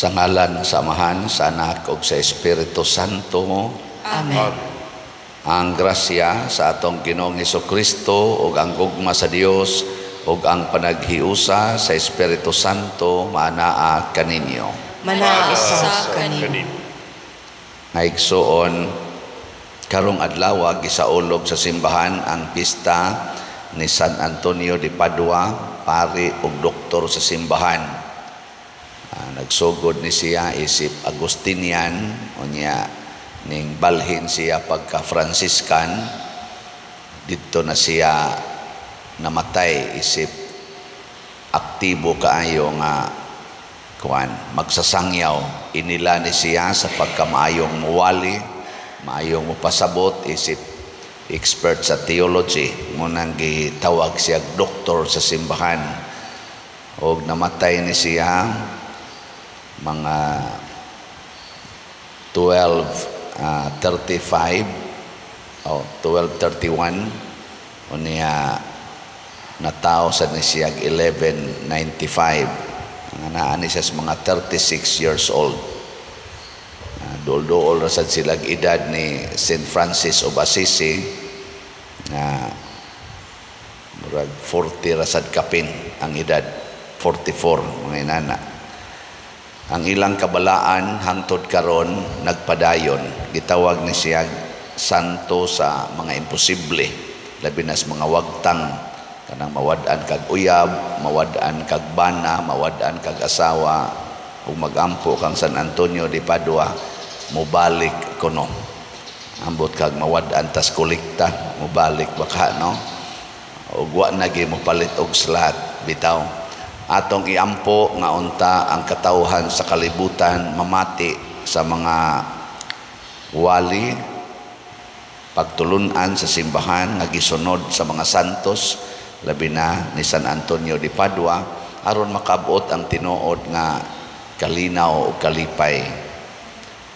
Sa ngalan sa Amahan, sa Anak ug sa Espiritu Santo. Amen. Ang grasya sa atong Ginoong Hesukristo ug ang gugma sa Dios ug ang panaghiusa sa Espiritu Santo maanaa kaninyo. Manaa usab kanimo. Naigsuon, karong adlaw gisaulog sa simbahan ang pista ni San Antonio de Padua, pari ug doktor sa simbahan. Nagsugod ni siya isip Agustinian, unya ning balhin siya pagka Franciscan. Didto na siya namatay isip aktibo kaayo nga kuan magsasangyaw. Inila ni siya sa pagkamaayong muwali, maayong mupasabot, isip expert sa theology, munang gitawag siya doktor sa simbahan. Og namatay ni siya mga 1235 o 1231, unya natao sa ni siya 1195. Ang naa ni siya sa mga 36 years old. Duol-duol ra sad sila edad ni Saint Francis of Assisi na murag 40 ra sad kapin ang edad, 44 mga inana. Ang ilang kabalaan hangtod karon nagpadayon. Gitawag ni siya santo sa mga imposible, labi na sa mga wagtang, kanang mawad-an kag uyab, mawad-an kag bana, mawad-an kag asawa. Ug magampo kang San Antonio de Padua, mobalik kuno. Ambot kag mawad-an tas kolekta, mobalik baka no. Ug wa na gyud mopalit og slot bitaw. Atong iampo nga unta ang katawhan sa kalibutan mamati sa mga wali, pagtulunan sa simbahan nga gisunod sa mga santos, labi na ni San Antonio de Padua, aron makabot ang tinuod nga kalinaw o kalipay.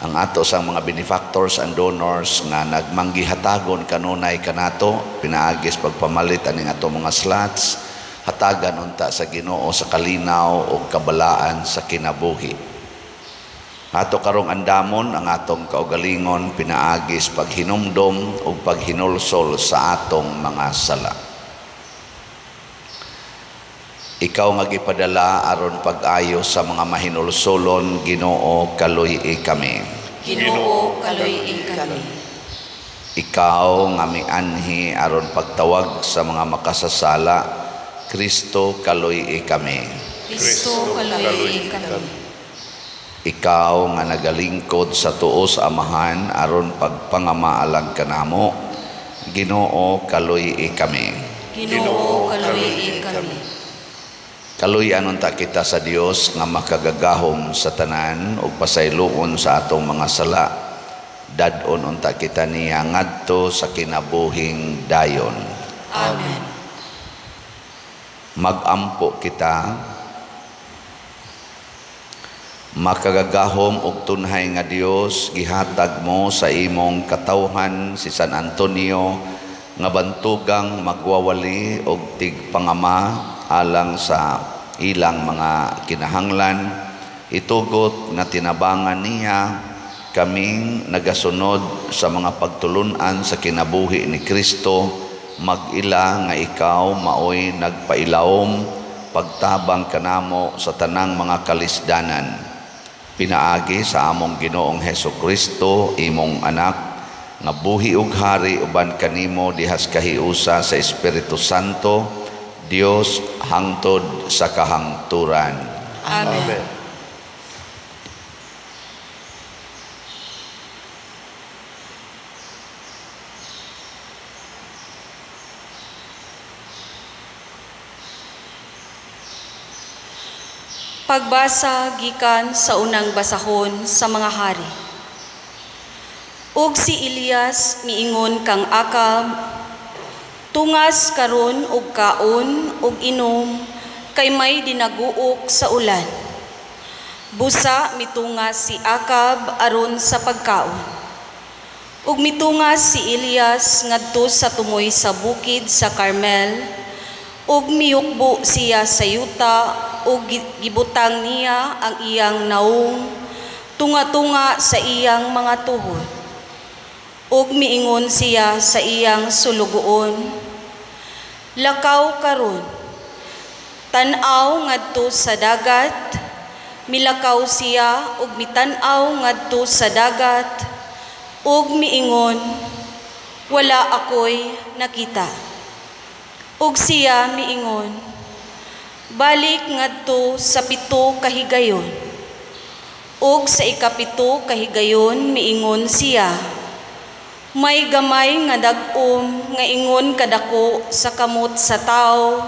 Ang ato sa mga benefactors and donors nga nagmanggihatagon kanunay kanato pinaagis pagpamalit aning ato mga slots, hatagan unta sa Ginoo sa kalinaw o kabalaan sa kinabuhi. Ato karong andamon ang atong kaugalingon pinaagis paghinumdom o paghinulsol sa atong mga sala. Ikaw nga gipadala aron pag-ayo sa mga mahinulsolon, Ginoo, kaluy-i kami. Ginoo, kaluy-i kami. Ikaw nga mianhi aron pagtawag sa mga makasasala, Kristo, kaluy-i kami. Kristo, kaluy-i kami. Ikaw nga nagalingkod sa tuo sa Amahan aron pagpangamaalang kanamo, Ginoo, kaluy-i kami. Ginoo, kaluy-i kami. Kaluy-an unta kita sa Dios nga makagagahom sa tanan ug pasayloon sa atong mga sala. Dad-on unta kita niya ngadto sa kinabuhing dayon. Amen. Magampo kita. Makagagahom og tunhay nga Dios, gihatag mo sa imong katawhan si San Antonio nga bantugang magwawali og tigpangama alang sa ilang mga kinahanglan. Itugot nga tinabangan niya kaming nagasunod sa mga pagtulun-an sa kinabuhi ni Kristo, mag-ila nga ikaw maoy nagpailawom pagtabang kanamo sa tanang mga kalisdanan. Pinaagi sa among Ginoong Hesukristo, imong anak, nga buhi ug hari uban kanimo dihas kahiusa sa Espiritu Santo, Dios hangtod sa kahangturan. Amen. Amen. Pagbasa gikan sa unang basahon sa mga hari. Ug si Elias miingon kang Akab, tungas karon og kaon og inom kay may dinaguok sa ulan. Busa mitungas si Akab aron sa pagkaon. Ug mitungas si Elias ngadto sa tumoy sa bukid sa Carmel, ug miyukbo siya sa yuta ug gibutang niya ang iyang naong tunga-tunga sa iyang mga tuhod. Ug miingon siya sa iyang sulugoon, "Lakaw karon, tan-aw ngadto sa dagat." Milakaw siya ug mitan-aw ngadto sa dagat ug miingon, "Wala ako'y nakita." Ug siya miingon, "Balik ngadto sa 7 ka higayon." Ug sa 7 ka higayon miingon siya, "May gamay nga dag-om nga ingon kadako sa kamot sa tawo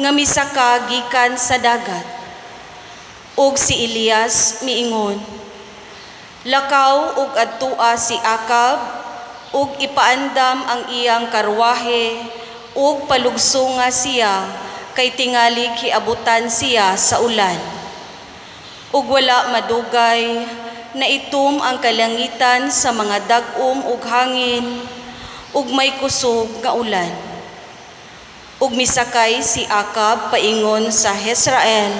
nga misaka gikan sa dagat." Ug si Elias miingon, "Lakaw ug adtua si Akab ug ipaandam ang iyang karwahe ug palugsunga siya kay tingali hiabutan siya sa ulan." Ug wala madugay, naitum ang kalangitan sa mga dag-om ug hangin, ug may kusog nga ulan. Ug misakay si Akab paingon sa Jezreel,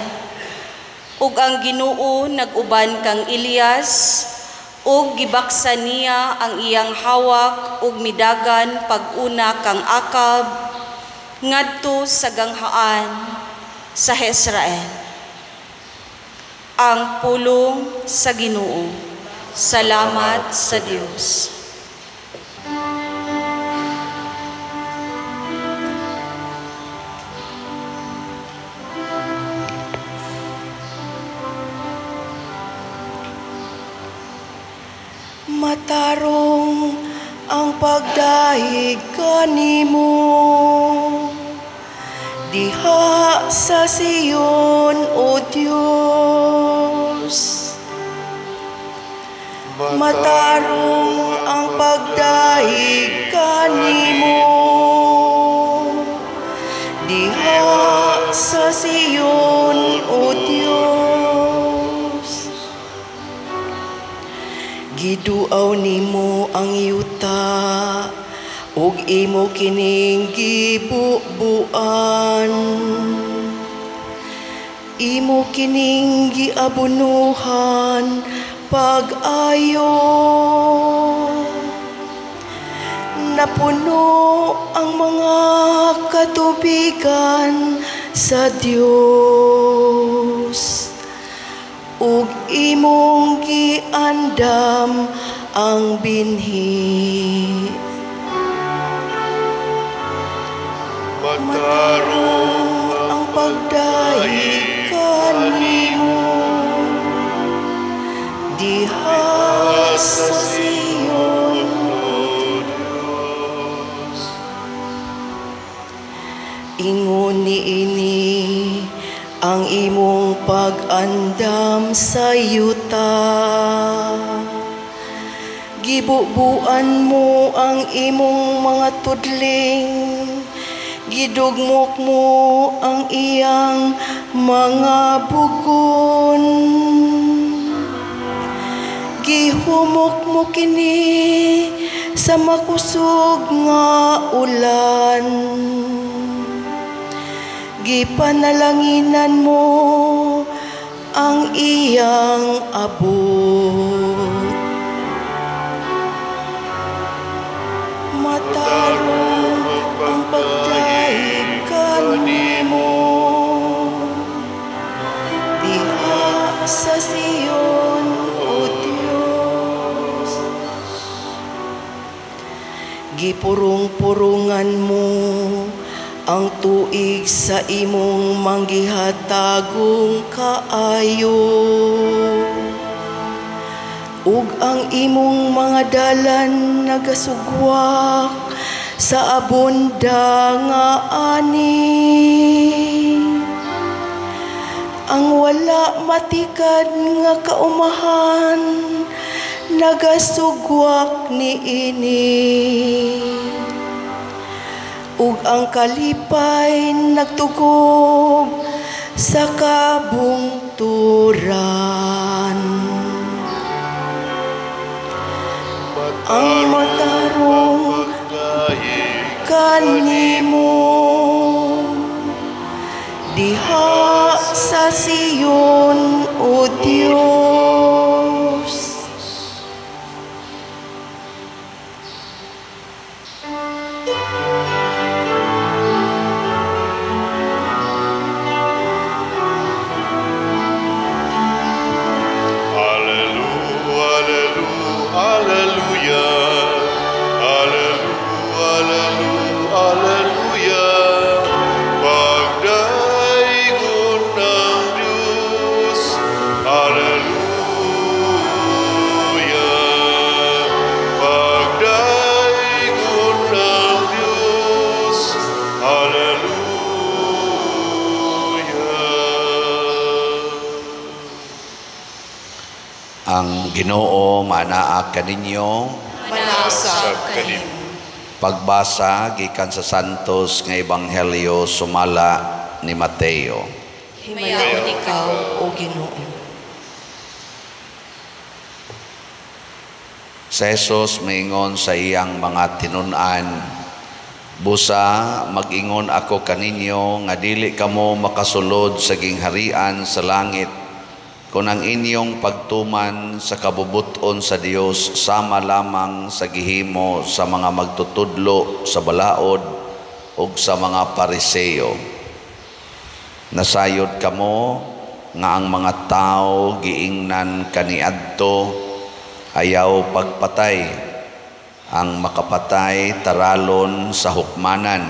ug ang Ginoo nag-uban kang Elias, ug gibaksa niya ang iyang hawak ug midagan pag-una kang Akab ngadto sa ganghaan sa Jezreel. Ang pulong sa Ginoo. Salamat sa Dios. Matarong ang pagdahig kanimo diha sa Sion, O Dios. Matarong ang pagdahig kanimo diha sa Sion, O Dios. Giduaw nimo ang yuta ug imo kining gibubuan. Imo kining giabunuhan pag-ayo. Napuno ang mga katubigan sa Dios ug imong giandam ang binhi. Matarong ang pagdahig kanimo diha sa Sion. Ingon niini ang imong pag-andam sa yuta. Gibubuan mo ang imong mga tudling, gidugmok mo ang iyang mga bugon. Gihumok mo kini sa makusog nga ulan. Gipanalanginan mo ang iyang abot. Matarong ang pagdahig kanimo diha sa Sion, O Dios. Gipurong-purungan mo ang tuig sa imong manggihatagong kaayo, ug ang imong mga dalan nagasugwak sa abunda nga ani. Ang wala matikad nga kaumahan nagasugwak niini, ug ang kalipay nagtugob sa kabungturan. Ang matarong kanimo diha sa sa Sion, O Dios. Ang Ginoo manaa kaninyo, manausab kanimo. Pagbasa gikan sa Santos nga Ebanghelyo sumala ni Mateo. Himayaon ikaw, o Ginoo. Si Jesus miingon sa iyang mga tinun-an, busa mag-ingon ako kaninyo nga dili kamo makasulod sa gingharian sa langit kung ang inyong pagtuman sa kabubuton sa Dios sama lamang sa gihimo sa mga magtutudlo sa balaod ug sa mga Pariseo. Nasayod kamo nga ang mga tao giingnan kaniadto ayaw pagpatay, ang makapatay taralon sa hukmanan.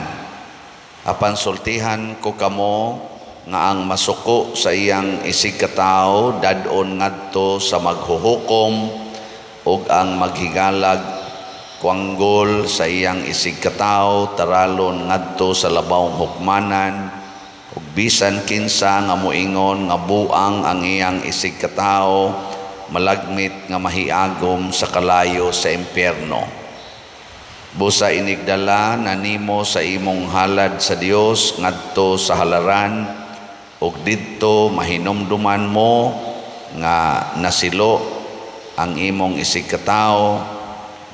Apan sultihan ko kamo nga ang masuko sa iyang isig katawo dad-on ngadto sa maghuhukom, ug ang maghigalag kuanggol sa iyang isig katawo taralon ngadto sa labawng hukmanan, ug bisan kinsa nga moingon nga buang ang iyang isig katawo malagmit nga mahiagom sa kalayo sa impyerno. Busa inigdala na nimo sa imong halad sa Dios ngadto sa halaran, ug didto mahinumduman mo nga nasilo ang imong isig katawo,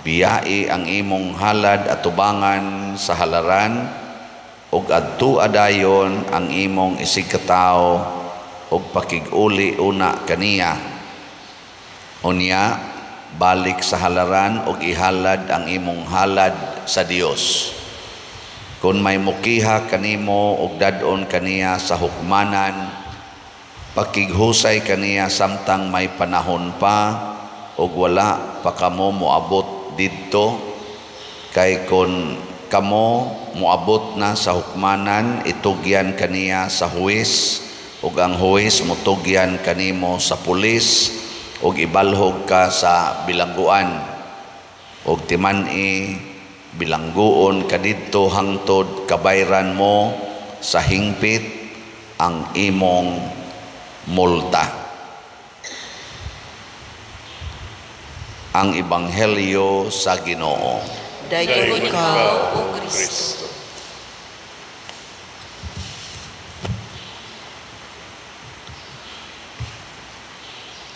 biyai ang imong halad atubangan sa halaran, ug adto adayon ang imong isig katawo ug pakig-uli una kaniya. Unya balik sa halaran ug ihalad ang imong halad sa Dios. Kung may mukiha kanimo ug dad-on kaniya sa hukmanan, pakighusay kaniya samtang may panahon pa ug wala pa kamo moabot didto, kay kon kamo moabot na sa hukmanan, itugyan kaniya sa huwis, ug ang huwis motugyan kanimo sa pulis, ug ibalhog ka sa bilangguan, ug timan-i bilangguon kadidto hangtod kabayran mo sa hingpit ang imong multa. Ang Ebanghelyo sa Ginoo. Dayon ikaw, O Kristo.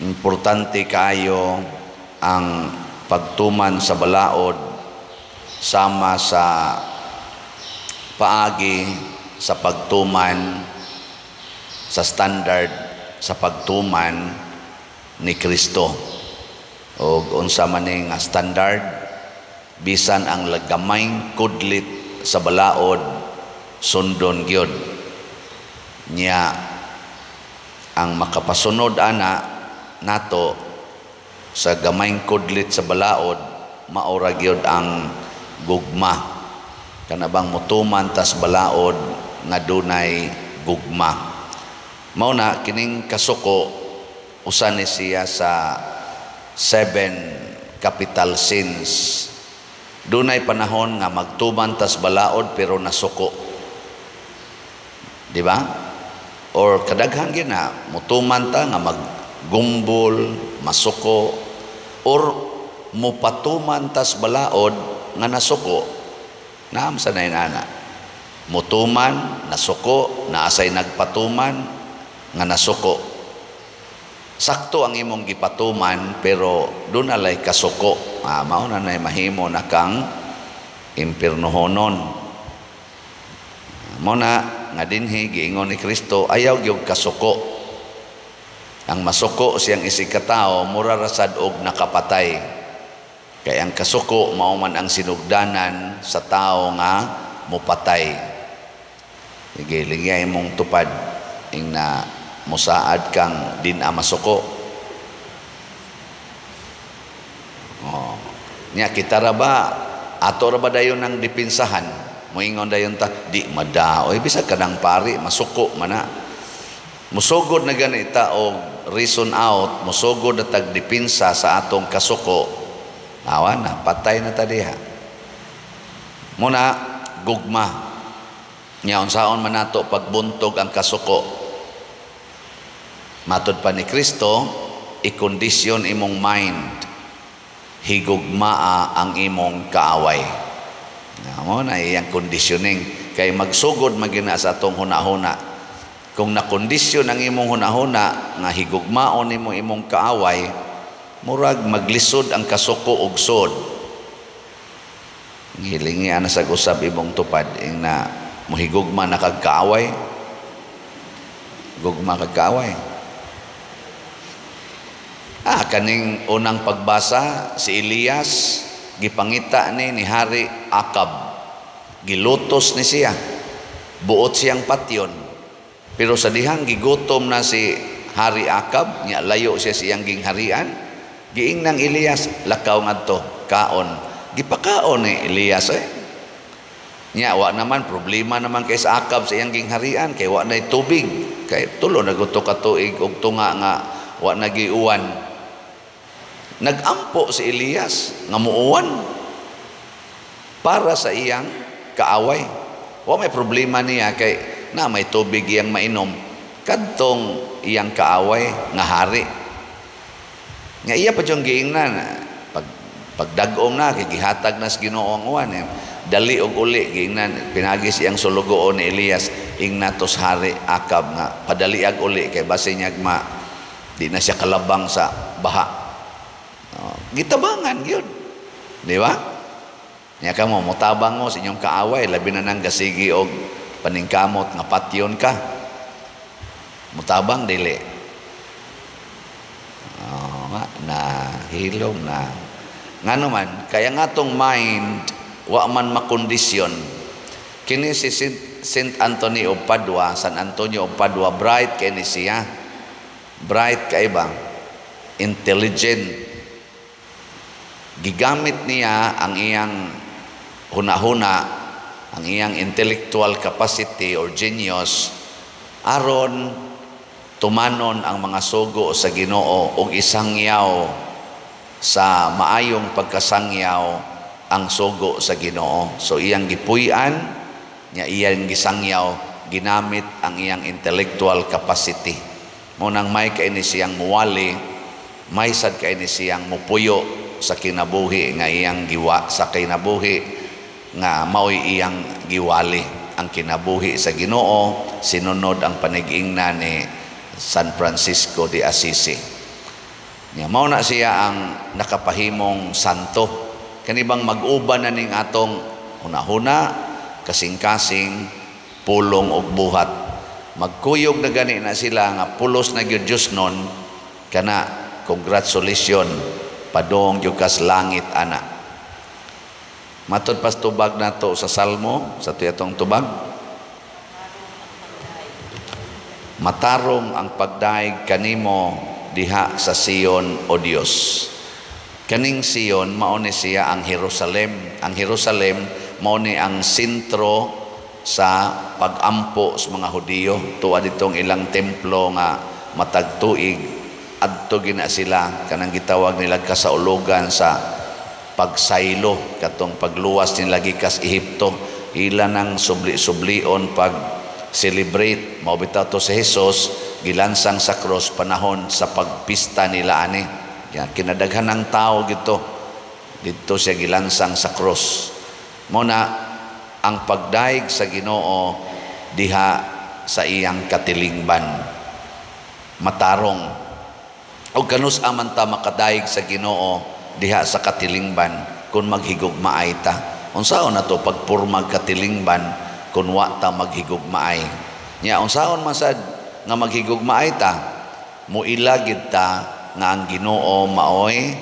Importante kayo ang pagtuman sa balaod sama sa paagi sa pagtuman sa standard sa pagtuman ni Kristo. Og unsa man ni nga standard, bisan ang lagamayng kudlit sa balaod sundon gyud niya. Ang makapasunod ana nato sa gamayng kudlit sa balaod, maora gyud ang gugma. Kana bang mutuman tas balaod nga dunay gugma. Mao na kining kasuko usa ni siya sa 7 capital sins. Dunay panahon nga magtuman tas balaod pero nasuko. Di ba? Or kadaghan gyud na mutuman ta nga maggumbol, masuko, or mupatuman tas balaod nga nasuko. Naam sa nainana. Mutuman, nasuko, naasay nagpatuman nga nasuko. Sakto ang imong gipatuman pero doon alay kasuko. Mao na nay mahimo na kang impirnohonon. Mao na nga dinhi giingon ni Kristo ayaw gyud kasuko. Ang masuko siyang isig katao mura ra sad og nakapatay. Kay ang kasuko mao man ang sinugdanan sa tao nga mopatay. Sige, lingyay mong tupad ing na musaad kang din a masuko. Oh. Nya kita ra ba ato ra ba dayon ang dipinsahan? Moingon dayon ta di madaoy bisag kanang pari masuko man na. Musugod na gani ta og reason out, musugod na tag dipinsa sa atong kasuko. Awa na, patay na ta diha. Muna gugma. Nya unsaon man nato pagbuntog ang kasuko? Matod pa ni Kristo, ikondisyon imong mind. Higugmaa ang imong kaaway. Mo na iyang conditioning kay magsugod magina sa atong hunahuna. Kung nakondisyon ang imong hunahuna nga higugmaon nimo imong kaaway, murag maglisod ang kasuko og sod. Hilingi ana sa usab imong tupad ing na mohigugma na kag kaaway. Gugma kag kaaway. Kaning unang pagbasa si Elias gipangita ni Hari Akab. Gilutos ni siya. Buot siyang patyon. Pero sa dihang gigutom na si Hari Akab, nya layo siya siyang gingharian. Giingnang Elias lakaw ngadto kaon. Gipakaon ni Elias eh. Nya wa naman problema naman kay sa Akab sa iyang gingharian kay wa nay tubig. Kay tulo na guto ka tuig og tunga nga wa nagiuwan. Nagampo si Elias nga muuwan para sa iyang kaaway. Wa may problema niya kay na may tubig iyang mainom kadtong iyang kaaway nga hari. Nga iya pa diyang giingnan pagdag-om na kay gihatag na sa Ginoo ang uwan eh. Dali og uli giingnan pinagi siyang sulugoon ni Elias ingnatos Hari Akab nga padaliag uli kay basin niya ma di na siya kalabang sa baha. Oh, gitabangan gyud, di ba? Nya kamo motabang mo sa inyong kaaway labi na nang gasigi og paningkamot nga patyon ka. Motabang dili. Oh, na hilom na. Ngano man kaya nga tong mind wa man makondisyon. Kini si Saint Anthony of Padua, San Antonio of Padua, bright kay ni siya. Bright kay ba? Intelligent. Gigamit niya ang iyang hunahuna, ang iyang intellectual capacity or genius aron tumanon ang mga sugo sa Ginoo og isangyaw sa maayong pagkasangyaw ang sugo sa Ginoo. So iyang gipuy-an nya iyang gisangyaw, ginamit ang iyang intellectual capacity. Munang may kaini siyang muwali, may sad kaini siyang mupuyo sa kinabuhi nga iyang giwa sa kinabuhi nga maoy iyang giwali ang kinabuhi sa Ginoo, sinunod ang panigingna ni San Francisco de Assisi. Nya mao na siya ang nakapahimong santo. Kanibang mag-uban na ning atong hunahuna, kasing-kasing, pulong og buhat. Magkuyog na gani na sila nga pulos na gyud Dios nun kana congratulations padong gyud kas langit ana. Matod pas tubag nato sa Salmo sa tuyatong tubag. Matarong ang pagdaig kanimo diha sa Sion, o Dios. Kaning Sion mao ni siya ang Jerusalem. Ang Jerusalem mao ni ang sentro sa pagampo sa mga Hudiyo. Tuwa ditong ilang templo nga matag tuig adto gina sila kanang gitawag nila kasaulugan sa pagsaylo katong pagluwas nila gikas Ehipto. Ila nang subli-sublion pag celebrate mao bitaw to si Jesus gilansang sa cross panahon sa pagpista nila ani. Ya, kinadaghan ng tao gito didto siya gilansang sa cross. Mo na ang pagdaig sa Ginoo diha sa iyang katilingban matarong. Og kanus aman ta makadaig sa Ginoo diha sa katilingban kung maghigugmaay ta. Unsaon na to pagpurmag katilingban kung wa ta maghigugmaay? Nya unsaon man sad nga maghigugmaay ta? Muila gid ta nga ang Ginoo maoy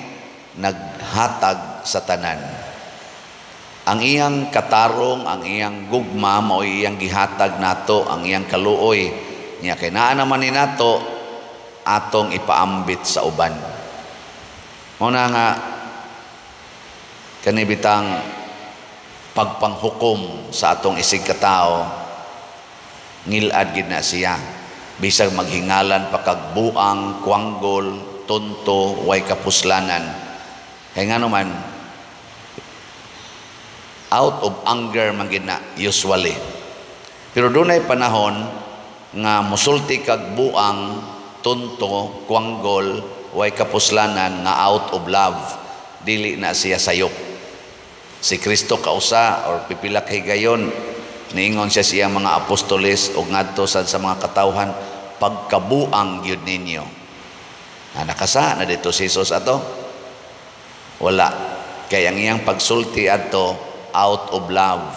naghatag sa tanan. Ang iyang katarong, ang iyang gugma maoy iyang gihatag nato, ang iyang kaluoy. Nya kay naa naman ni nato, atong ipaambit sa uban. Mao na nga kani bitang pagpanghukom sa atong isig katao, ngilad gid na siya. Bisag maghingalan pa kag buang, kwanggol, tonto, way kapuslanan. Kay ngano man, out of anger man gid na usually. Pero dunay panahon nga musulti kag buang, tonto, kwanggol, way kapuslanan nga out of love, dili na siya sayop. Si Kristo kausa or pipila ka higayon, niingon siya sa iyang mga apostoles o ngadto sad sa mga katawhan, pagkabuang gyud ninyo. Na nakasa na dito si Jesus ato? Wala. Kay ang iyang pagsulti adto out of love.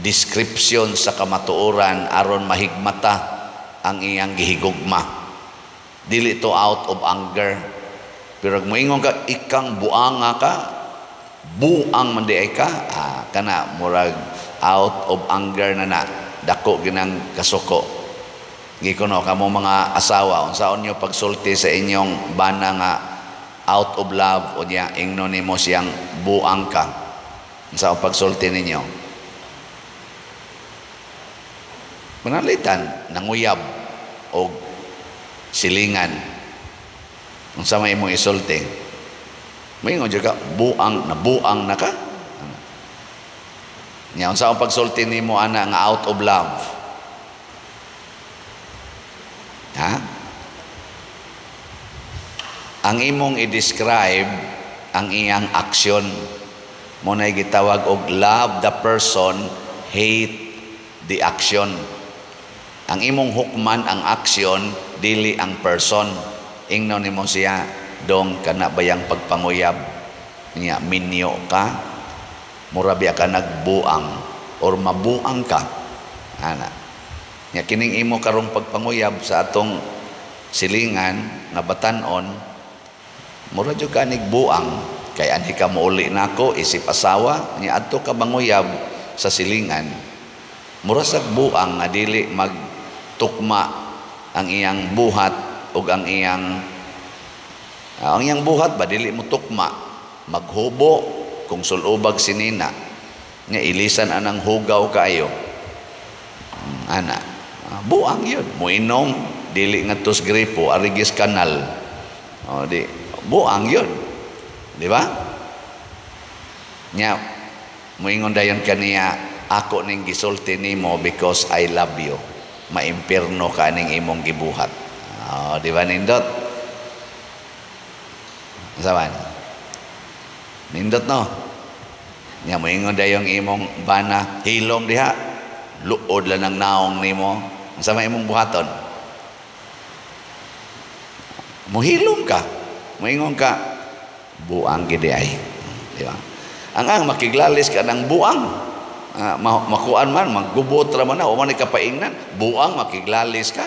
Description sa kamatuoran aron mahigmata ang iyang gihigugma. Dili to out of anger. Pero kung moingon ka, ikang buanga ka, buang man di ay ka, kana murag out of anger na na, dako ginang kasuko. Gikuno kamo mga asawa, unsaon nyo pagsulti sa inyong bana nga out of love o niya ingno nimo siyang buang ka? Unsaon pagsulti ninyo? Manalitan, nanguyab og silingan. Unsa may imong isulti? Moingon jud ka, buang na buang na ka. Nya unsa ang pagsulti nimo ana nga out of love? Ha? Ang imong i-describe ang iyang aksyon. Mo nay gitawag og love the person, hate the action. Ang imong hukman ang aksyon, dili ang person. Ingno nimo siya, dong kana bayang pagpanguyab niya, minyo ka, mura biya ka nagbuang or mabuang ka ana. Nya kining imo karong pagpanguyab sa atong silingan nga batan-on, mura jud ka nigbuang kay anhi ka mouli nako isip asawa nya adto ka manguyab sa silingan, mura sa buang nga dili magtukma ang iyang buhat ug ang iyang buhat ba dili mo tukma, maghubo kung sulubag sinina nga ilisan anang hugaw kaayo ana, buang yun. Muinom dili ngadtos gripo, arigis kanal, o di buang yun, di ba? Nya muingon dayon kaniya, ako ning gisulti nimo because I love you. Maimpirno ka ning imong gibuhat. O, di ba nindot? Saban? Nindot no? Nya moingon dayong imong bana, hilom diha, luod lang ang naong nimo. Unsa may imong buhaton? Mohilom ka. Moingon ka, buang gid ay. Di ba? Ang makiglalis ka ng buang. Makuan man, maggubot ra man na, wa man kapaingnan, buang makiglalis ka.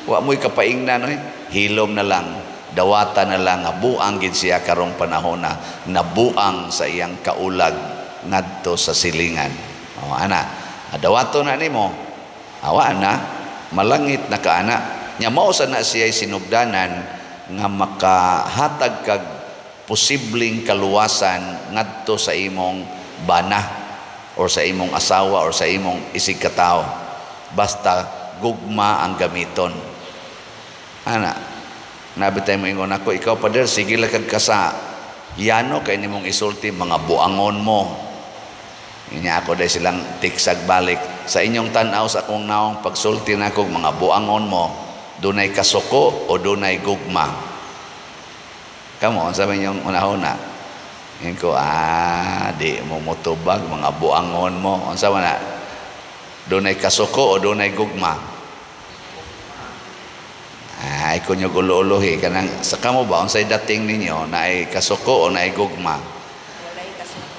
Wa mo'y kapaingnan oy. Hilom na lang, dawata na lang nga buang gid siya karong panahona, nabuang sa iyang kaulag ngadto sa silingan. O ana, dawato na nimo. Awa na, malangit na ka ana. Nya mao sa na siya sinugdanan nga makahatag kag posibleng kaluwasan ngadto sa imong bana or sa imong asawa or sa imong isig katao. Basta gugma ang gamiton. Ana, nabi tayo mo ingon ako, ikaw pader, sige lang kag kasa. Yano kay nimong isulti mga buangon mo. Inya ako dahil silang tiksag balik. Sa inyong tanaw sa akong naong pagsulti na ako mga buangon mo, dunay kasuko o dunay gugma? Kamo, sa inyong una-una. Ngayon ko, di mo mutubag mga buangon mo. Unsa man na? Dunay kasuko o dunay gugma? Ay kunyo gulo-ulohi kanang sa kamo ba unsay dating ninyo, naay kasuko o naay gugma?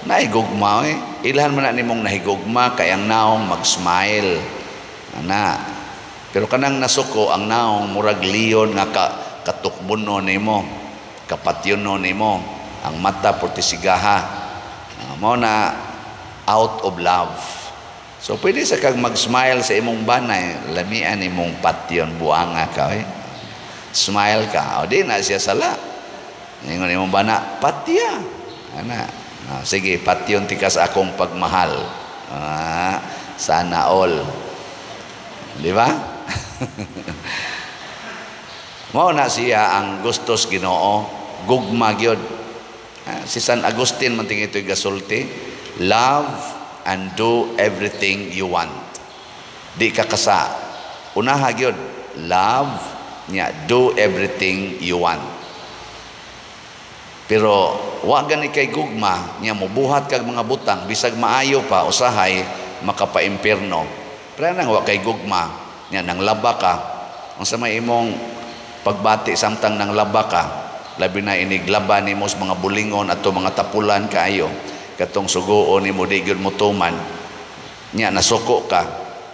Naay gugma eh. Ilhan man na nimong nahigugma kay ang naong mag-smile. Ana. Pero kanang nasuko ang naong murag leon nga katukbono nimo, kapatyono nimo, ang mata portisigaha. Mao na out of love. So pwede sa kag mag-smile sa imong banay, lamian imong patyon, buanga ka eh. Smile ka, o di na siya sala. Ingon imong bana, patya. Ana. Ah, sige, patyon tika sa akong pagmahal. Ah, sana all. Di ba? Mao na siya ang gustos Ginoo, gugma gyud. Ah, si San Agustin man ting ito'y gasulti, love and do everything you want. Di ka kasa. Unaha gyud, love nya do everything you want. Pero wa gani kay gugma nya mobuhat kag mga butang bisag maayo pa, usahay makapaimpierno. Pero nang wa kay gugma nya nang laba ka, unsa may imong pagbati samtang nang laba ka, labi na iniglaba nimo sa mga bulingon ato mga tapulan kaayo, katong suguon nimo di gyud motuman nya nasuko ka,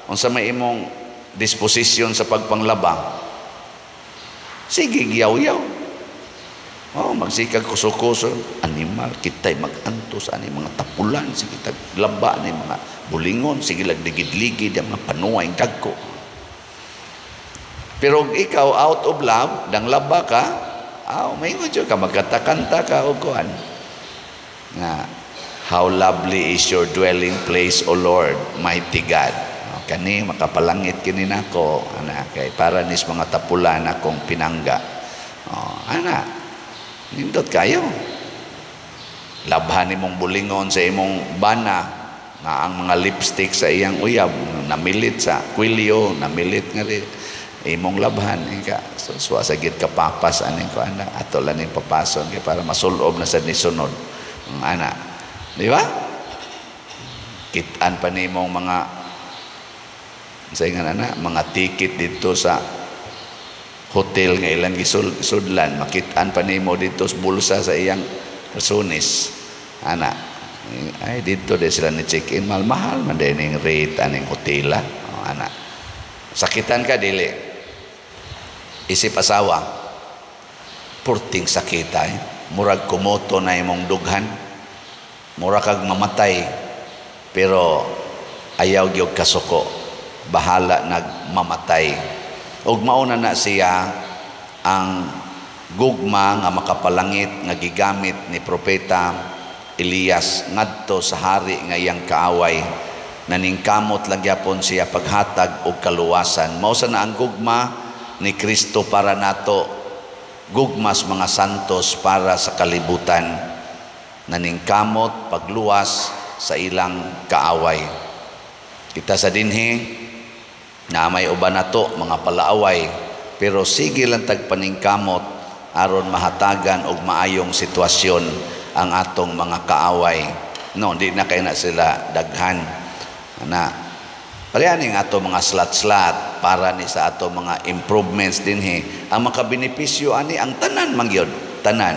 unsa may imong disposisyon sa pagpanglaba? Sige giyaw-yaw. Oh, magsikag kuso-kuso, animal, kita'y mag-antos ani mga tapulan, sige tag laba ni mga bulingon, sige lag ligid-ligid ang mga panuay dagko. Pero ikaw out of love, dang laba ka, aw maingon jud ka, magkanta-kanta ka og kuan. Nga how lovely is your dwelling place, O Lord, mighty God. O, kani makapalangit kini nako, ana kay para nis mga tapulan akong pinangga. O, ana nindot kayo. Labhan nimong bulingon sa imong bana nga ang mga lipstick sa iyang uyab namilit sa kwilyo, namilit nga rin imong labhan ka. So suwa sa gid kapapas aning ko ana, ato lang ning papason kay para masulob na sad ni sunod. Ang ana, di ba? Kitaan pa nimong mga sa ingan ana, mga ticket dito sa hotel nga ilang gisudlan, makitaan pa nimo dito sa bulsa sa iyang rasunis. Ana, ay dito de sila ni check-in, mahal mahal man din ning rate aning hotela. O, ana. Sakitan ka dili. Isip asawa, purting sakita eh. Murag kumoto na imong dughan. Mura kag mamatay, pero ayaw gyud kasuko. Bahala nagmamatay. Ug mauna na siya ang gugma nga makapalangit nga gigamit ni Propeta Elias ngadto sa hari nga iyang kaaway. Naningkamot lang gyapon siya paghatag og kaluwasan. Mao sa na ang gugma ni Kristo para nato, gugmas mga santos para sa kalibutan. Naningkamot pagluwas sa ilang kaaway. Kita sa dinhi na may uban nato mga palaaway, pero sige lang tagpaningkamot aron mahatagan og maayong sitwasyon ang atong mga kaaway. No, di na kay na sila daghan. Na pareha ning ato mga slat-slat para ni sa ato mga improvements dinhi. Ang makabenepisyo ani ang tanan man gyud, tanan.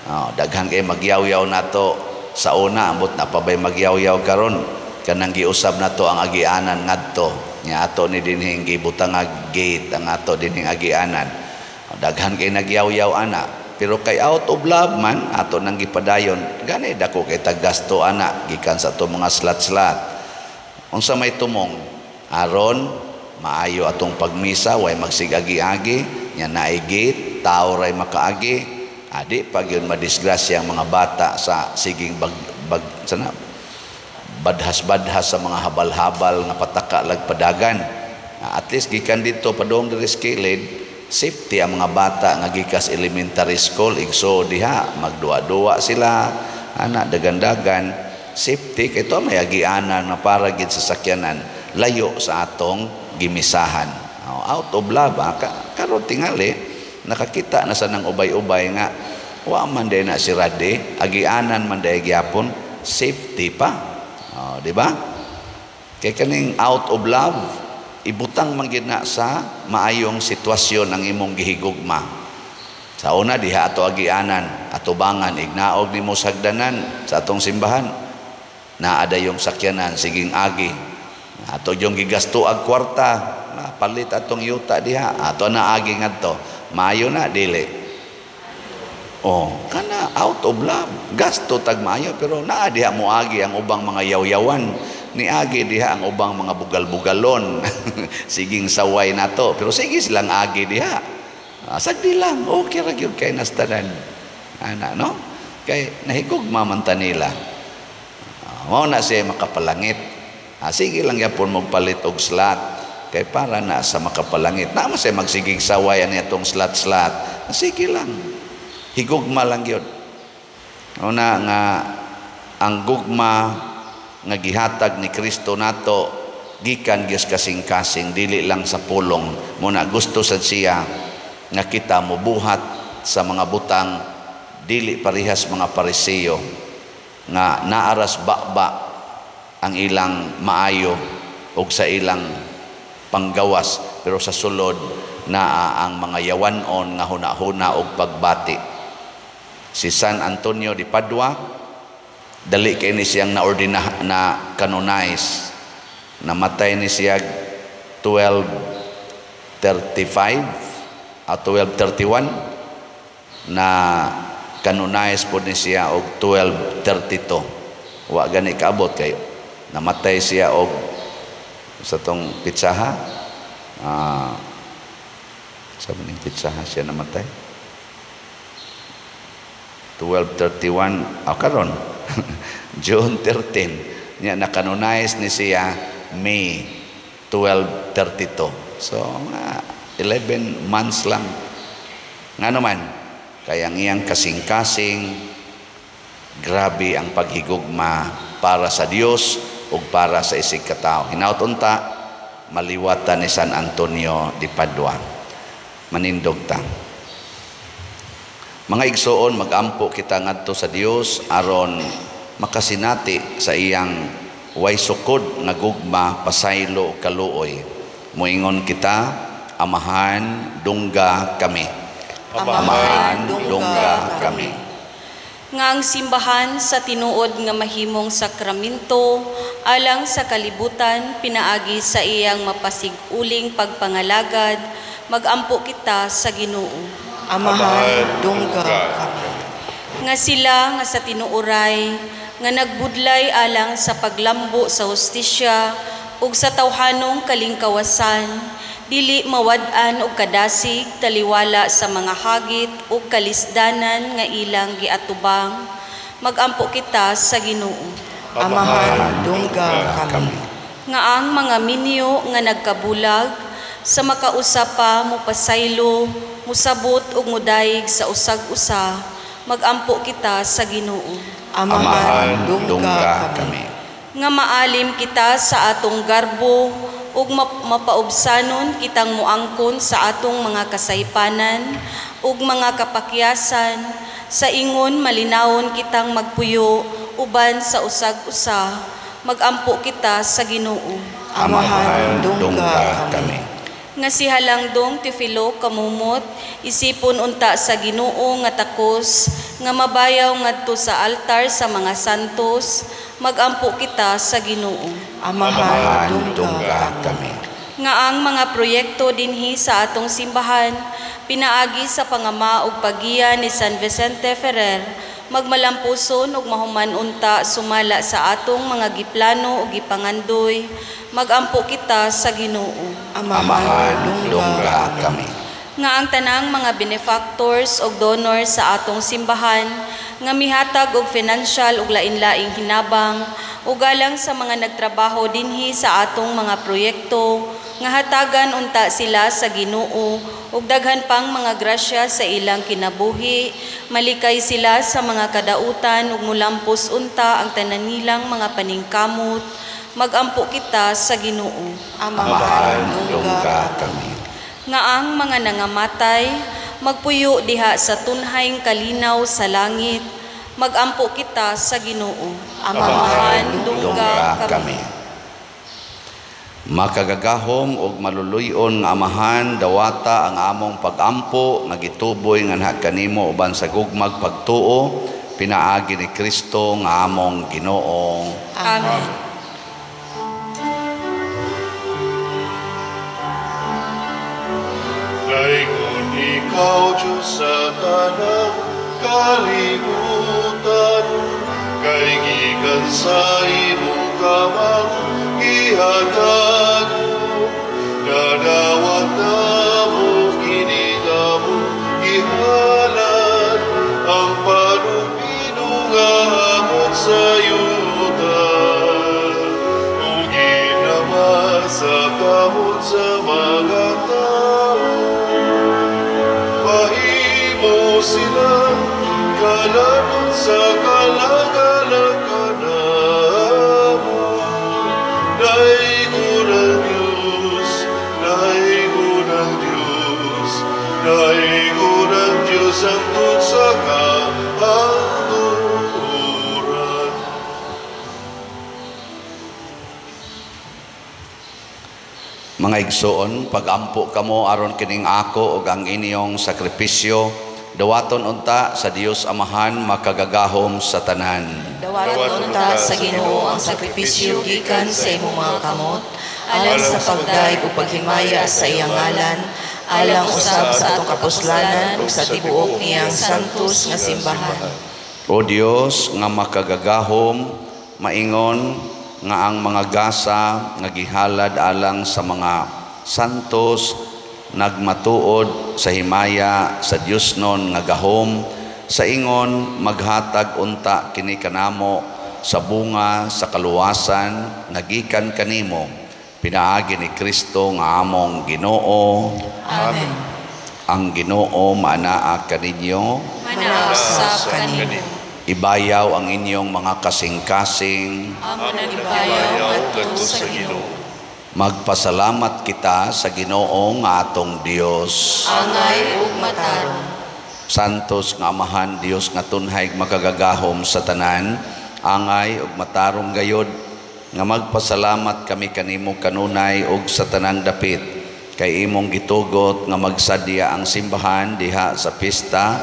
Oh, daghan kay magyaw-yaw nato sa una, ambot na pabay magyaw-yaw karon kanang giusab nato ang agianan ngadto nya ato ni dinhing gibutang gate ang ato dinhing agianan. Daghan kay nagyaw-yaw ana, pero kay out of love man ato nang gipadayon, gani dako kay taggasto ana gikan sa ato mga slat-slat. Unsa may tumong aron maayo atong pagmisa, way magsigagi-agi nya naay gate, tao ray makaagi, adi pag yun madisgrasya ang mga bata sa siging bag, bag sana badhas-badhas sa mga habal-habal nga pataka lagpadagan. At least gikan dito padung diri sa kilid, safety ang mga bata nga gikas elementary school, igso diha magduwa-duwa sila ana dagan-dagan, safety kay to may agianan na para gid sa sakyanan layo sa atong gimisahan. Out of love karon tingali nakakita na sa nang ubay-ubay nga wa man day na si Rade, agianan man day gyapon, safety pa. Oh, di ba? Kay kaning out of love, ibutang man gid na sa maayong sitwasyon ang imong gihigugma. Sa una diha ato agianan, atubangan, ignaog nimo sagdanan sa atong simbahan. Naa dayong sakyanan siging agi. Ato yung gigasto ag kwarta, Palit atong yuta diha. Ato na agi ngadto. Maayo na dili. Oh, kana out of love. Gasto tag maayo pero naa diha moagi ang ubang mga yaw-yawan. Niagi diha ang ubang mga bugal-bugalon. Siging saway nato, pero sige silang agi diha. Sagdi lang, okay ra gyud kay nastanan. Ana no? Kay nahigugma man ta nila. Mao na siya makapalangit. Sige lang yapon magpalit og slot kay para na sa makapalangit. Naa man siya magsigig saway ani atong slot-slot. Sige lang. Higugma lang gyud. Una nga ang gugma nga gihatag ni Kristo nato gikan gyud kasing-kasing, dili lang sa pulong. Muna gusto sad siya nga kita mobuhat sa mga butang dili parihas mga Pariseo nga naaras baba ang ilang maayo og sa ilang panggawas, pero sa sulod naa ang mga yawanon nga huna-huna og pagbati. Si San Antonio de Padua, dali kay ni siyang na-ordina na canonize. Namatay ni siya 1235 at 1231, na canonize po ni siya og 1232. Wa gani kaabot kayo. Namatay siya og sa tong pitsaha. Sa maning pitsaha siya namatay? 1231, karon June 13 niya na-canonize ni siya May 1232. So mga 11 months lang. Nga naman, kaya ang iyang kasing-kasing, grabe ang paghigugma para sa Dios ug para sa isig katao. Hinaut unta maliwatan ni San Antonio de Padua. Manindog ta. Mga igsoon, magampo kita ngadto sa Dios aron makasinati sa iyang way sukod nga gugma, pasaylo ug kaluoy. Moingon kita, Amahan, dungga kami. Amahan, dungga kami. Nga ang simbahan sa tinuod nga mahimong sakramento alang sa kalibutan pinaagi sa iyang mapasig-uling pagpangalagad, magampo kita sa Ginoo. Amahan, dungga kami. Nga sila nga sa tinuoray nga nagbudlay alang sa paglambo sa hustisya ug sa tawhanong kalingkawasan, dili mawad-an og kadasig taliwala sa mga hagit ug kalisdanan nga ilang giatubang, magampo kita sa Ginoo. Amahan, dungga kami. Nga ang mga minyo nga nagkabulag sa makausa pa mopasaylo, musabot ug mudayig sa usag-usa, magampo kita sa Ginoo. Amahan, dungga kami. Nga maalim kita sa atong garbo ug mapaubsanon kitang muangkon sa atong mga kasaypanan ug mga kapakyasan, sa ingon malinawon kitang magpuyo uban sa usag-usa, magampo kita sa Ginoo. Amahan, dungga kami. Nga si Halangdong Teofilo kamumot, isipon unta sa Ginoo nga takos, nga mabayaw ngadto sa altar sa mga santos, magampo kita sa Ginoo. Amahan, dungga kami. Nga ang mga proyekto dinhi sa atong simbahan, pinaagi sa pangama ug paggiya ni San Vicente Ferrer, magmalampuson ug mahuman unta sumala sa atong mga giplano ug gipangandoy, magampo kita sa Ginoo. Amahan, dungga kami. Nga ang tanang mga benefactors ug donors sa atong simbahan nga mihatag og financial ug lain-laing hinabang ug alang sa mga nagtrabaho dinhi sa atong mga proyekto, nga hatagan unta sila sa Ginoo ug daghan pang mga grasya sa ilang kinabuhi, malikay sila sa mga kadautan ug mulampos unta ang tanan nilang mga paningkamot, magampo kita sa Ginoo. Amahan, dungga kami. Nga ang mga nangamatay magpuyo diha sa tunhayng kalinaw sa langit, magampo kita sa Ginoo. Amahan, dungga kami. Makagagahom og maluluyon nga Amahan, dawata ang among pagampo nga gituboy nganha kanimo uban sa gugmag pagtuo, pinaagi ni Kristo nga among Ginoo. Amen. Daygon ikaw, Diyos, sa tanang kalibutan, kay gikan sa imong kamang gihatag mo, nadawat namo kini among gihalad, ang panugbido nga amot sa yuta, ug ginama sa kamot sa mga tao. Mahimo sila kalanot sa kalagalag kanamo. Daygon ang Diyos, daygon ang Diyos, daygon ang Diyos hangtod sa kahangturan. Mga igsoon, pagampo kamo aron kining ako ug ang inyong sakripisyo, dawaton unta sa Dios Amahan makagagahom sa tanan. Dawaton unta sa Ginoo ang sakripisyo gikan sa imong mga kamot, alang sa pagdayeg ug paghimaya sa iyang ngalan, alang usab sa atong kapuslanan ug sa tibuok niyang santos nga simbahan. O Dios nga makagagahom, maingon nga ang mga gasa nga gihalad alang sa mga santos nagmatuod sa himaya sa Dios non nga gahom, sa ingon maghatag unta kini kanamo sa bunga sa kaluwasan nga gikan kanimo pinaagi ni Kristo nga among Ginoo. Amen. Ang Ginoo maanaa kaninyo, Manaa usab kanimo. Ibayaw ang inyong mga kasing-kasing. Amo nang ibayaw ngadto sa Ginoo. Magpasalamat kita sa Ginoo nga atong Dios. Angay ug matarong. Santos nga Amahan, Dios nga tunhay makagagahom sa tanan, angay ug matarong gayod nga magpasalamat kami kanimo kanunay ug sa tanang dapit, kay imong gitugot nga magsadya ang simbahan diha sa pista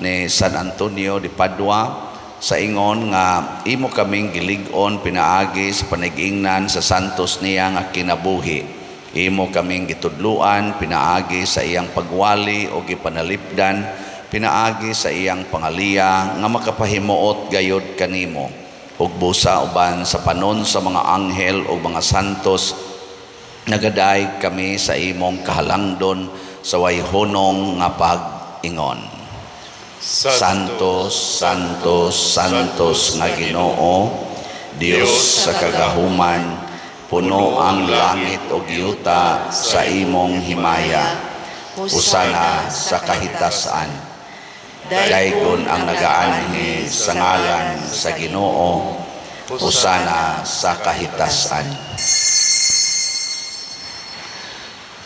ni San Antonio de Padua, sa ingon nga imo kaming gilig-on pinaagi sa panigingnan sa santos niya nga kinabuhi. Imo kaming gitudluan pinaagi sa iyang pagwali o gipanalipdan pinaagi sa iyang pangaliya nga makapahimuot gayod kanimo. Ug busa uban sa panon sa mga anghel o mga santos, nagadaig kami sa imong kahalangdon sa wayhunong nga pag-ingon. Santos, Santos, Santos nga Ginoo, Dios sa kagahuman, puno ang langit ug yuta sa imong himaya. Usana sa kahitasan. Daygon ang nagaanhi sa ngalan sa Ginoo, usana sa kahitasan.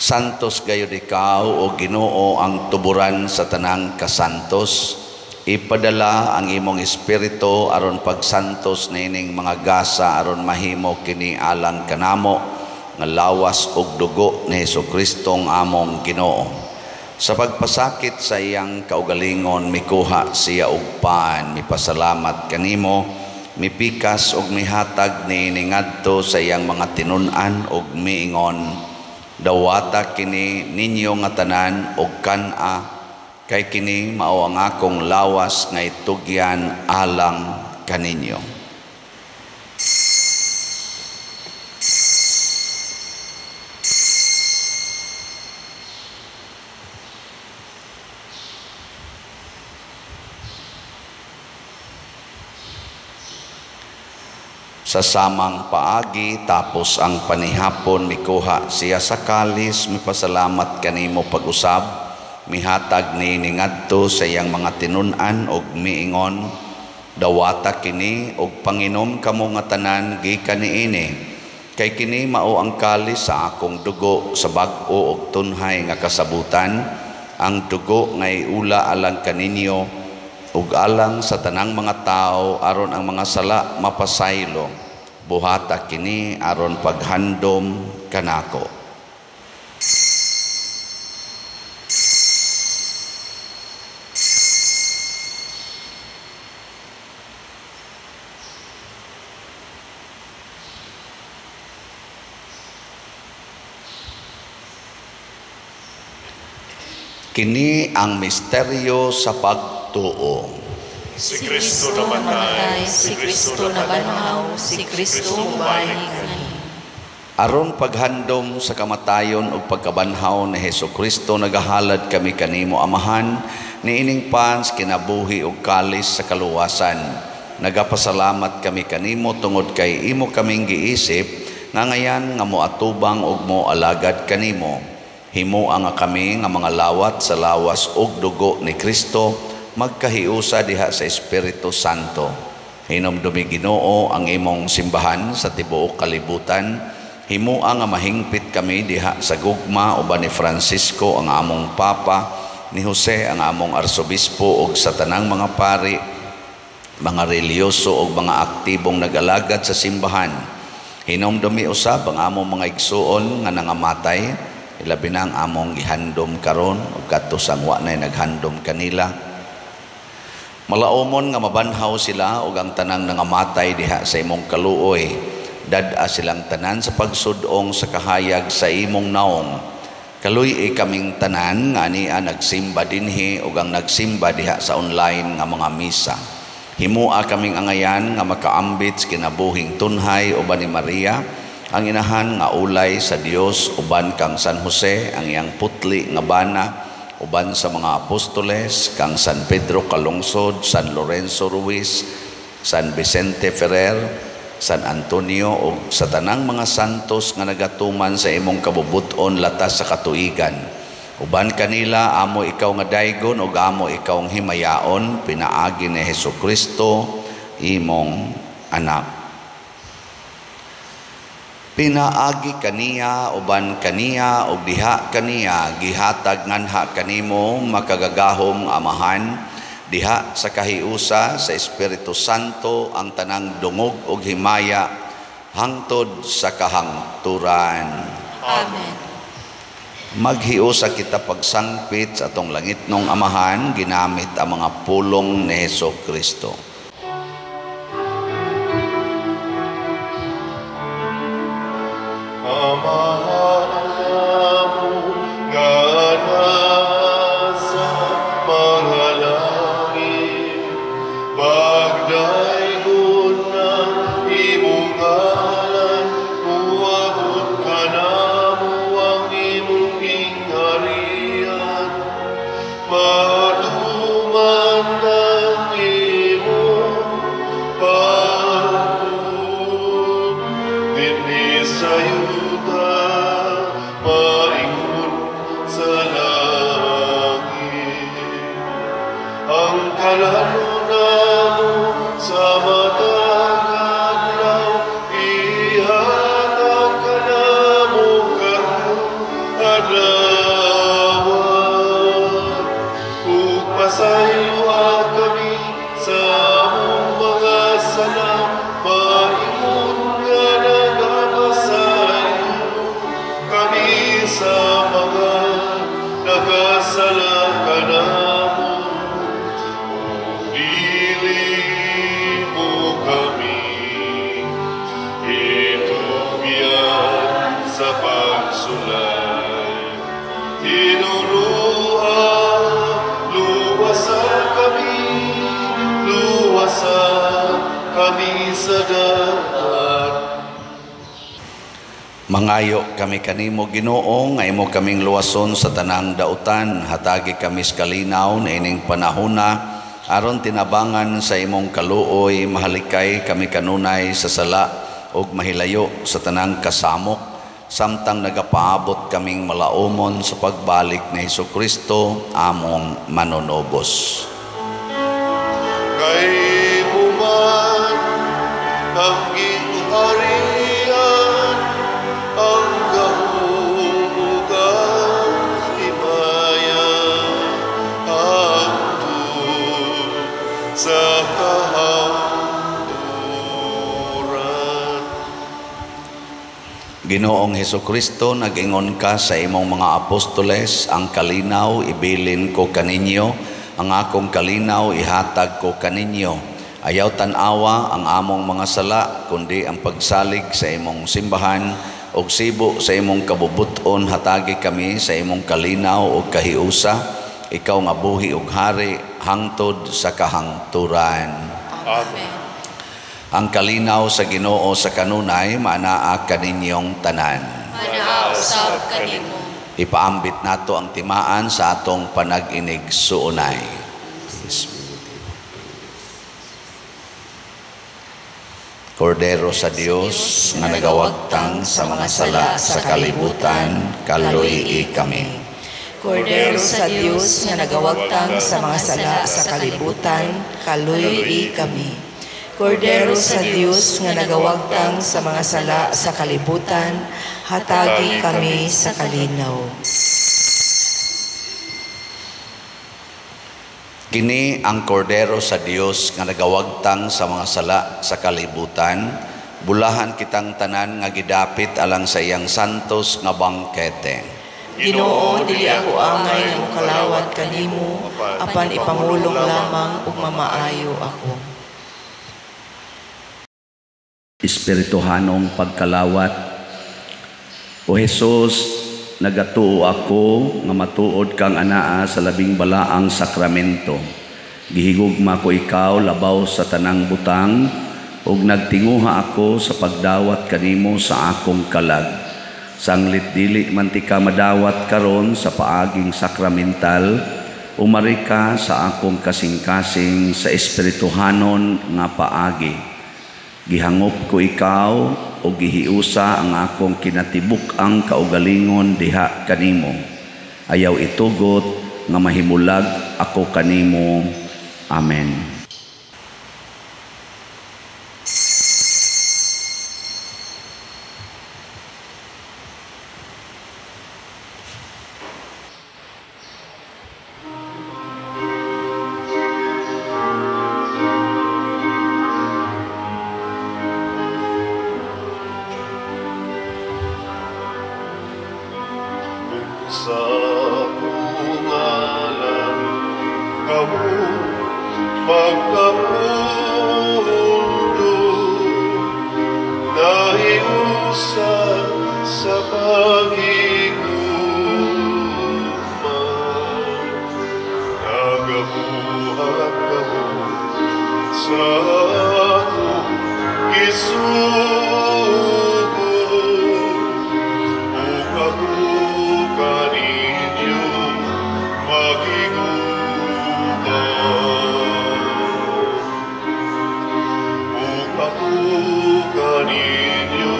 Santos gayud ikaw o Ginoo ang tuburan sa tanang kasantos. Ipadala ang imong espiritu aron pagsantos niining mga gasa aron mahimo kini alang kanamo nga lawas ug dugo ni Hesukristo among Ginoo. Sa pagpasakit sa iyang kaugalingon mikuha siya og pan, mipasalamat kanimo, mipikas ug mihatag niini ngadto sa iyang mga tinun-an ug miingon, dawata kini ninyo nga tanan og kan-a, kay kini mao ang akong lawas nga itugyan alang kaninyo. Sa samang paagi, tapos ang panihapon, mikuha siya sa kalis, mipasalamat kanimo pag-usab, mihatag ni ngadto sa iyang mga tinun-an og miingon, dawata kini og panginom kamo nga tanan gikan niini, kay kini mao ang kalis sa akong dugo sa bag-o og tunhay nga kasabutan, ang dugo nga iula alang kaninyo ug alang sa tanang mga tao aron ang mga sala mapasaylo. Buhata kini aron paghandom kanako. Kini ang misteryo sa pagtuo. Si Kristo namatay, si Kristo nabanhaw, si Kristo mubalik kani. Aron paghandom sa kamatayon ug pagkabanhaw ni Hesukristo, nagahalad kami kanimo, Amahan, niining pans kinabuhi ug kalis sa kaluwasan. Nagapasalamat kami kanimo tungod kay imo kaming giisip nga ngayan nga moatubang ug moalagad kanimo. Himoa nga kami nga mga lawat sa lawas ug dugo ni Kristo magkahiusa diha sa Espiritu Santo. Hinumdumi, Ginoo, ang imong simbahan sa tibuok kalibutan. Himoa nga mahingpit kami diha sa gugma uban ni Francisco ang among Papa, ni Jose ang among Arsobispo ug sa tanang mga pari, mga relihiyoso ug mga aktibong nag-alagad sa simbahan. Hinumdumi usab ang among mga igsuon nga nangamatay, ilabi na ang among gihandom karon ug kadto sang wa nay naghandom kanila. Malaumon nga mabanhaw sila ug ang tanang nangamatay diha sa imong kaluoy. Dad-a silang tanan sa pagsudong sa kahayag sa imong naong. Kaluy-i kaming tanan nga ania nagsimba dinhi ug ang nagsimba diha sa online nga mga misa. Himoa kaming angayan nga makaambit sa kinabuhing tunhay uban ni Maria, ang inahan nga ulay sa Dios, uban kang San Jose, ang iyang putli nga bana, uban sa mga apostoles, kang San Pedro Calungsod, San Lorenzo Ruiz, San Vicente Ferrer, San Antonio ug sa tanang mga santos nga nagatuman sa imong kabubut-on latas sa katuigan. Uban kanila amo ikaw nga daygon ug amo ikaw ang himayaon pinaagi ni Hesukristo imong anak. Pinaagi kaniya, uban kaniya ug diha kaniya gihatag nganha kanimo, makagagahom Amahan, diha sa kahiusa sa Espiritu Santo ang tanang dungog ug himaya hangtod sa kahangturan. Amen. Maghiusa kita pagsangpit sa atong langitnong Amahan ginamit ang mga pulong ni Hesukristo. Amahan namo nga nasa mga langit, pagdaygon ng imong ngalan, muabot kanamo ang imong gingharian. Matuman ang imong pagbuot dinhi sa yuta, maingon sa langit. Ang kalano namo sa matag adlaw, ihatag kanamo karong adlaw. Ug pasayloa kami sa among mga sala, maingon nga nagapasaylo kami sa mga nakasala kanamo. Dili mo kami itugyan sa pagsulay. Tinurua, luwasa kami, luwasa kami sa dagat. Mangayo kami kanimo, Ginoo, nga imo kaming luwason sa tanang dautan. Hatagi kami sa kalinaw niining panahona aron tinabangan sa imong kaluoy mahalikay kami kanunay sa sala ug mahilayo sa tanang kasamok, samtang nagapaabot kaming malaumon sa pagbalik ni Hesukristo among manunubos. Kay man ang gingharian, ang gahom ug ang himaya, hangtod sa kahangturan. Ginoong Hesukristo, nag-ingon ka sa imong mga apostoles, ang kalinaw ibilin ko kaninyo, ang akong kalinaw ihatag ko kaninyo. Ayaw tan-awa ang among mga sala, kundi ang pagsalig sa imong simbahan, ug sibo sa imong kabubut-on hatagi kami sa imong kalinaw ug kahiusa. ikaw nga buhi ug hari hangtod sa kahangturan. Amen. Ang kalinaw sa Ginoo sa kanunay maanaa kaninyong tanan. Manaa usab kanimo. Ipaambit nato ang timaan sa atong panag-inig suunay. Kordero sa Dios nga nagawagtang sa mga sala sa kalibutan, kaluy-i kami. Kordero sa Dios nga nagawagtang sa mga sala sa kalibutan, kaluy-i kami. Kordero sa Dios nga nagawagtang sa mga sala sa kalibutan, hatagi kami sa kalinaw. Kini ang kordero sa Dios nga nagawagtang sa mga sala sa kalibutan, bulahan kitang tanan nga gidapit alang sa iyang santos nga bangkete. Ginoo, dili ako angay nga mokalawat kanimo, apan ipamulong lamang ug mamaayo ako. Espirituhanong pagkalawat. O Hesus, nagatuo ako nga matuod kang anaa sa labing balaang sakramento. Gihigugma ko ikaw labaw sa tanang butang, ug nagtinguha ako sa pagdawat kanimo sa akong kalag. Sanglit dili man ti ka madawat karon sa paaging sakramental, umari ka sa akong kasing-kasing sa espirituhanon nga paagi. Gihangop ko ikaw o gihiusa ang akong kinatibuk-ang kaugalingon diha kanimo. Ayaw itugot nga mahimulag ako kanimo. Amen. Sa kungalan kamo pagkamundo, nahiusa sa paghigugma, nagabuhat kamo sa akong gisugo, ug ako kaninyo makiguban. Ug ako kaninyo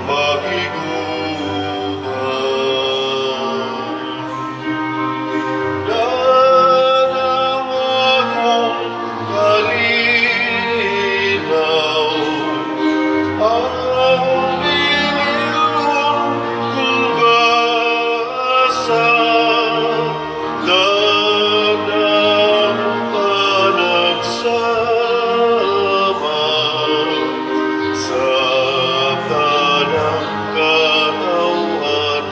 makiguban. Danang akong kalinaw, ang binilon kong gasa, danang panagsama sa tanang katawhan.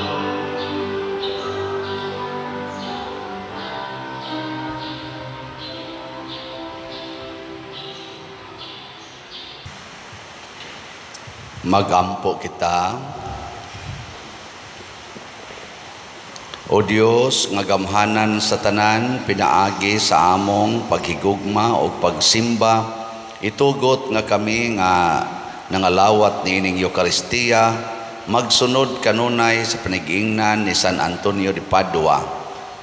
Magampo kita. O Dios nga gamhanan sa tanan, pinaagi sa among paghigugma o pagsimba, itugot nga kami nga nangalawat niining Eukaristiya, magsunod kanunay sa panigiingnan ni San Antonio de Padua,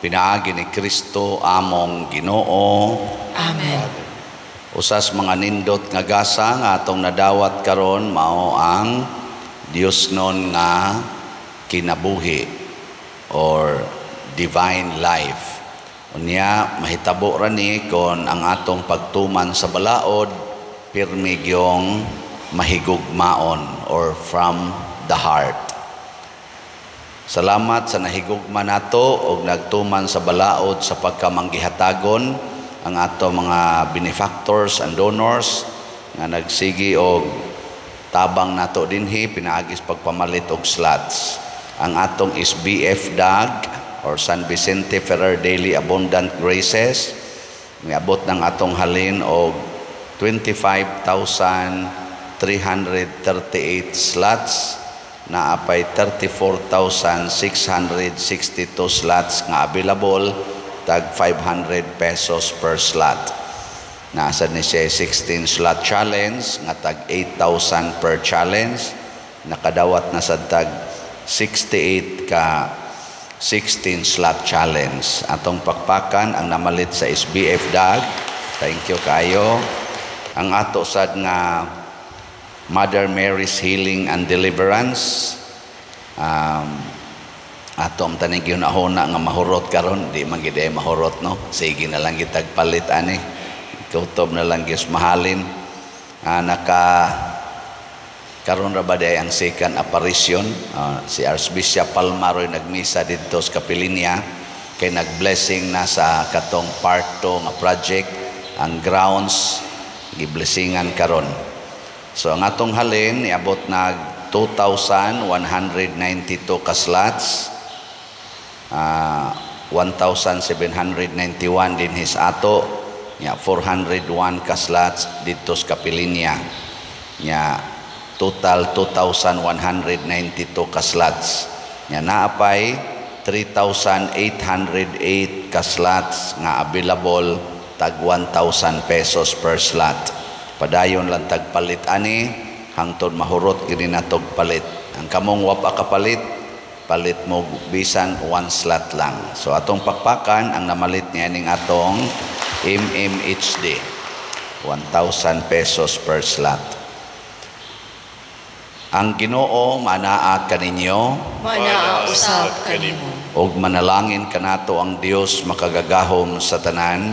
pinaagi ni Kristo among Ginoo. Amen. Usas mga nindot nga gasa nga atong nadawat karon mao ang Dios non nga kinabuhi or divine life. Unya mahitabo ra ni kon ang atong pagtuman sa balaod pirmi gyong mahigugmaon or from the heart. Salamat sa nahigugma nato og nagtuman sa balaod sa pagkamanggihatagon ang ato mga benefactors and donors nga nagsigi og tabang nato dinhi pinaagis pagpamalit og slots. Ang atong is BF DAG or San Vicente Ferrer Daily Abundant Graces. Miabot ng atong halin og 25,338 slots, naapay 34,662 slots nga available tag 500 pesos per slot. Nasa ni siya 16 slot challenge nga tag 8,000 per challenge. Nakadawat na sa tag 68 ka 16 slot challenge. Atong pakpakan ang namalit sa SBF Dag. Thank you kayo. Ang ato sad nga Mother Mary's Healing and Deliverance. Ato ang taning gihuna-huna nga mahurot karon, di man gid ay mahurot, no. Sige na lang gitag palit ani. Kutob na lang gyud mahalin. Naka karon ra ba day ang second apparition, si Archbishop Palma ro'y nagmisa didto sa Kapilinya kay nagblessing na sa katong part 2 nga project, ang grounds giblessingan karon. So ang atong halin niabot nag 2,192 ka slots, 1,791 dinhi sa ato nya, 401 ka slots didto sa Kapilinya nya, total 2,192 ka slots nya. Naapay 3,808 ka slots nga available, tag 1,000 pesos per slot. Padayon lang tag palit ani hangtod mahurot gini natog palit. Ang kamong wa pa kapalit, palit mo bisan one slot lang. So atong pakpakan ang namalit niya ning atong MMHD, 1,000 pesos per slot. Ang Ginoo manaa kaninyo. Manaa usab kanimo. Ug manalangin kanato ang Dios makagagahom sa tanan,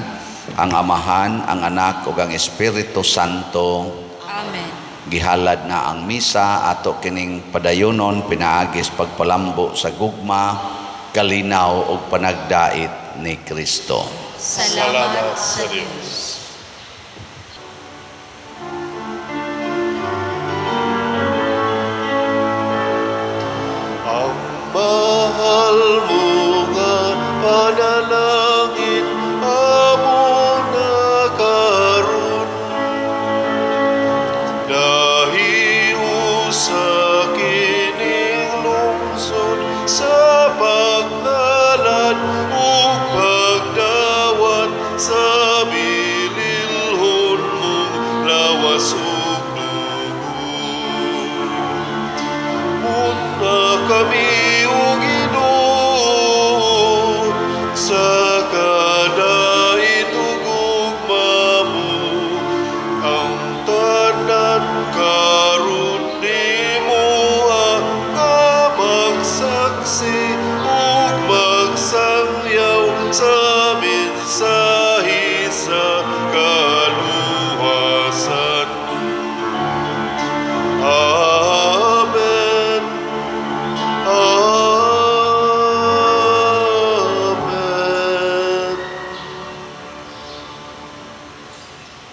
ang Amahan, ang Anak ug ang Espiritu Santo. Amen. Gihalad na ang misa, ato kining padayonon pinaagis pagpalambo sa gugma, kalinaw ug panagdait ni Kristo. Salamat sa Dios. Ang mahal mo nga panalangin amo na karon, dahiusa kining lungsod sa paghalad ug pagdawat sa bililhon mong lawas ug dugo. Una kami